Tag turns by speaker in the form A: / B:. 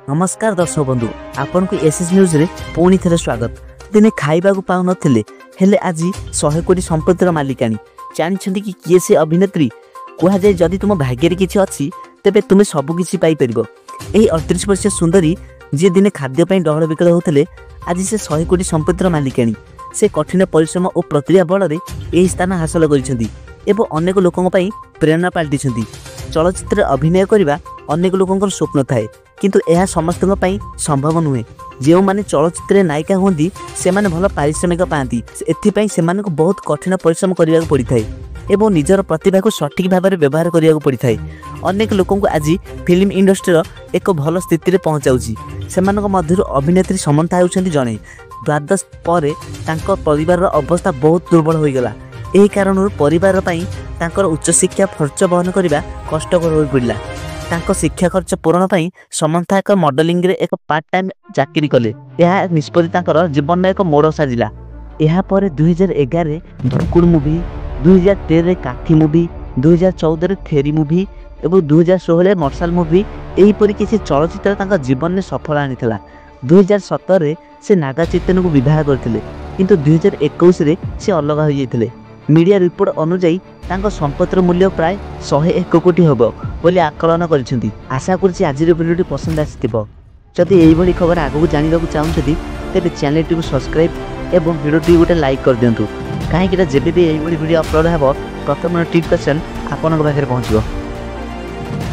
A: ନମସ୍କାର ଦର୍ଶକ ବନ୍ଧୁ, ଆପଣଙ୍କୁ ଏସ୍ ଏସ୍ ନ୍ୟୁଜ୍ରେ ପୁଣି ଥରେ ସ୍ୱାଗତ। ଦିନେ ଖାଇବାକୁ ପାଉନଥିଲେ, ହେଲେ ଆଜି 100 କୋଟି ସମ୍ପତ୍ତିର ମାଲିକାଣୀ। ଜାଣିଛନ୍ତି କି କିଏ ସେ ଅଭିନେତ୍ରୀ? କୁହାଯାଏ ଯଦି ତୁମ ଭାଗ୍ୟରେ କିଛି ଅଛି, ତେବେ ତୁମେ ସବୁ କିଛି ପାଇପାରିବ। ଏହି 38 ବର୍ଷୀୟ ସୁନ୍ଦରୀ, ଯିଏ ଦିନେ ଖାଦ୍ୟ ପାଇଁ ଡହଳ ବିକଳ ହେଉଥିଲେ, ଆଜି ସେ 100 କୋଟି ସମ୍ପତ୍ତିର ମାଲିକାଣୀ। ସେ କଠିନ ପରିଶ୍ରମ ଓ ପ୍ରତିଭା ବଳରେ ଏହି ସ୍ଥାନ ହାସଲ କରିଛନ୍ତି ଏବଂ ଅନେକ ଲୋକଙ୍କ ପାଇଁ ପ୍ରେରଣା ପାଲଟିଛନ୍ତି। ଚଳଚ୍ଚିତ୍ରରେ ଅଭିନୟ କରିବା ଅନେକ ଲୋକଙ୍କର ସ୍ୱପ୍ନ ଥାଏ, କିନ୍ତୁ ଏହା ସମସ୍ତଙ୍କ ପାଇଁ ସମ୍ଭବ ନୁହେଁ। ଯେଉଁମାନେ ଚଳଚ୍ଚିତ୍ରରେ ନାୟିକା ହୁଅନ୍ତି, ସେମାନେ ଭଲ ପାରିଶ୍ରମିକ ପାଆନ୍ତି। ଏଥିପାଇଁ ସେମାନଙ୍କୁ ବହୁତ କଠିନ ପରିଶ୍ରମ କରିବାକୁ ପଡ଼ିଥାଏ ଏବଂ ନିଜର ପ୍ରତିଭାକୁ ସଠିକ୍ ଭାବରେ ବ୍ୟବହାର କରିବାକୁ ପଡ଼ିଥାଏ। ଅନେକ ଲୋକଙ୍କୁ ଆଜି ଫିଲ୍ମ ଇଣ୍ଡଷ୍ଟ୍ରିର ଏକ ଭଲ ସ୍ଥିତିରେ ପହଞ୍ଚାଉଛି। ସେମାନଙ୍କ ମଧ୍ୟରୁ ଅଭିନେତ୍ରୀ ସମନ୍ଥା ହେଉଛନ୍ତି ଜଣେ। ଦ୍ୱାଦଶ ପରେ ତାଙ୍କ ପରିବାରର ଅବସ୍ଥା ବହୁତ ଦୁର୍ବଳ ହୋଇଗଲା। ଏହି କାରଣରୁ ପରିବାର ପାଇଁ ତାଙ୍କର ଉଚ୍ଚଶିକ୍ଷା ଖର୍ଚ୍ଚ ବହନ କରିବା କଷ୍ଟକର ହୋଇପଡ଼ିଲା। ତାଙ୍କ ଶିକ୍ଷା ଖର୍ଚ୍ଚ ପୂରଣ ପାଇଁ ସମନ୍ଥା ଏକ ମଡେଲିଂରେ ଏକ ପାର୍ଟ ଟାଇମ୍ ଚାକିରି କଲେ। ଏହା ନିଷ୍ପତ୍ତି ତାଙ୍କର ଜୀବନର ଏକ ମୋଡ଼ ସାଜିଲା। ଏହାପରେ 2011ରେ ଧୁକୁଡ଼ ମୁଭି, 2013ରେ କାଠି ମୁଭି, 2014ରେ ଥେରି ମୁଭି ଏବଂ 2016ରେ ମର୍ଶାଲ ମୁଭି, ଏହିପରି କିଛି ଚଳଚ୍ଚିତ୍ର ତାଙ୍କ ଜୀବନରେ ସଫଳ ଆଣିଥିଲା। 2017ରେ ସେ ନାଗା ଚୈତନ୍ୟଙ୍କୁ ବିବାହ କରିଥିଲେ, କିନ୍ତୁ 2021ରେ ସେ ଅଲଗା ହୋଇଯାଇଥିଲେ। ମିଡ଼ିଆ ରିପୋର୍ଟ ଅନୁଯାୟୀ ତାଙ୍କ ସମ୍ପତ୍ତିର ମୂଲ୍ୟ ପ୍ରାୟ 101 କୋଟି ହେବ ବୋଲି ଆକଳନ କରିଛନ୍ତି। ଆଶା କରୁଛି ଆଜିର ଭିଡ଼ିଓଟି ପସନ୍ଦ ଆସିଥିବ। ଯଦି ଏଇଭଳି ଖବର ଆଗକୁ ଜାଣିବାକୁ ଚାହୁଁଛନ୍ତି, ତେବେ ଚ୍ୟାନେଲଟିକୁ ସବସ୍କ୍ରାଇବ୍ ଏବଂ ଭିଡ଼ିଓଟିକୁ ଗୋଟେ ଲାଇକ୍ କରିଦିଅନ୍ତୁ, କାହିଁକିନା ଯେବେ ବି ଏଇଭଳି ଭିଡ଼ିଓ ଅପଲୋଡ଼ ହେବ, ପ୍ରଥମ ନୋଟିଫିକେସନ୍ ଆପଣଙ୍କ ପାଖରେ ପହଞ୍ଚିବ।